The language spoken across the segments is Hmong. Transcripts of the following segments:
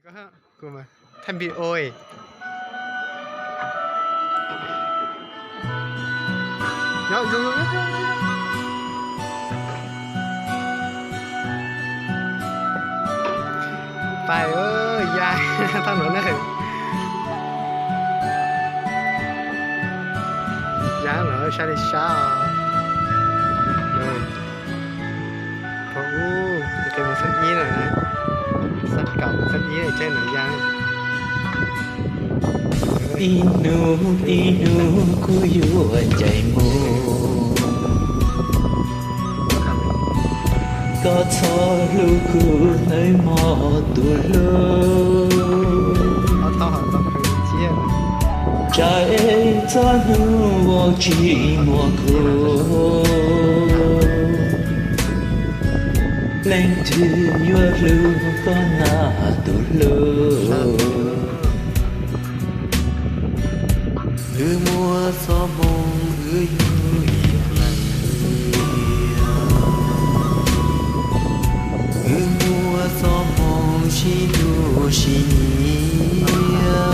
Kuv mas thaj npis oi. Nyob zoo, pais ya thaj no na. Ya no sab li sab os. Pom ub, qe mus xab ib no, xab kaum xab ib caij no ya. Ib hnub ib hnub kuv yuav ncaim mus, koj txhob hlub kuv nawb mog tus hlub. Tsam txog hnub uas tsis muaj kuv, leej twg yuav hlub koj na tus hlub. Wb muaj txoj hmoo wb yug ib pliag, wb muaj txoj hmoo sib hlub sib nyiam.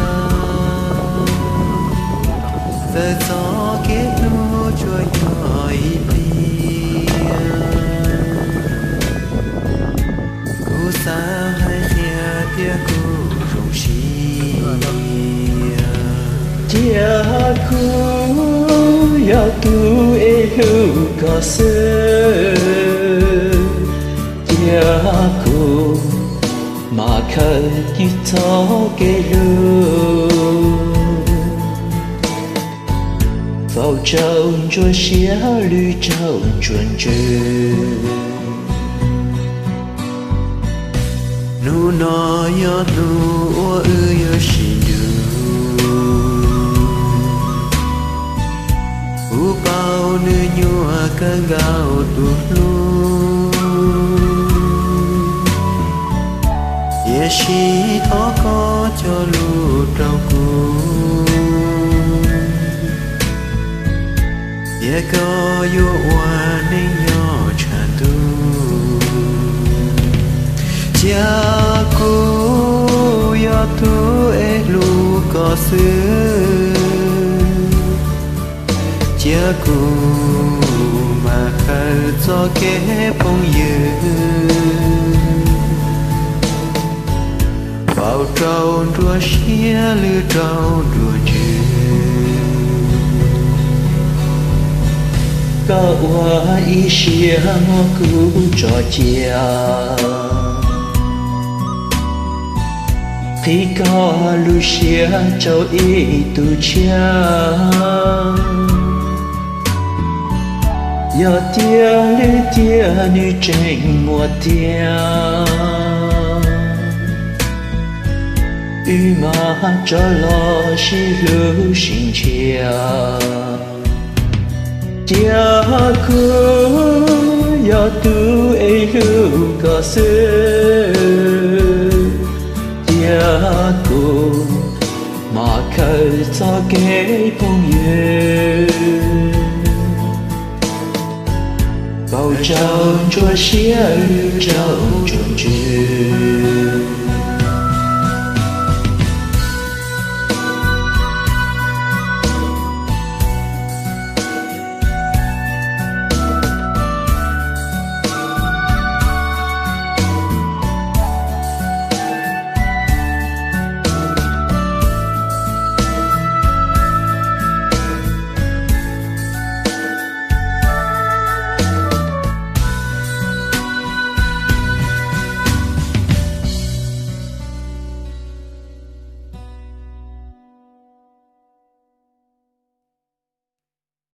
Txawm txoj kev hlub tsuas yog ib pliag, kuv xav hais qhia thiab kuv zoo siab. Cia kuv yog tus es hlub koj xwb, cia kuv mam khaws tsis txhob kev hlub. Vauv tsaus ntsuas siab lwm tsaus ntsuas ntsws. Hnub no yog hnub uas wb yuav sib ntsib. Kuv paub nws nyuaj kawg nkaus tus hlub, tiam sis thov koj cog lus rau kuv, tias koj yuav ua neej nyob tshav ntuj. Cia kuv yog tus es hlub koj xwb, cia kuv mam khaws txoj kev phooj ywg. Vauv tsaus ntsuas siab lwm tsaus ntsuas ntsws. Koj ua ib siab muab kuv tso cia, qhib koj lub siab rau ib tug tshiab. Yog tiag li tiag nws tseem muaj tiag, wb mam rov los sib hlub sib ntsib. Cia kuv yog tus es hlub koj xwb, cia kuv mam khaws txoj kev phooj ywg. Vauv tsaus ntsuas siab lwm tsaus ntsuas ntsws.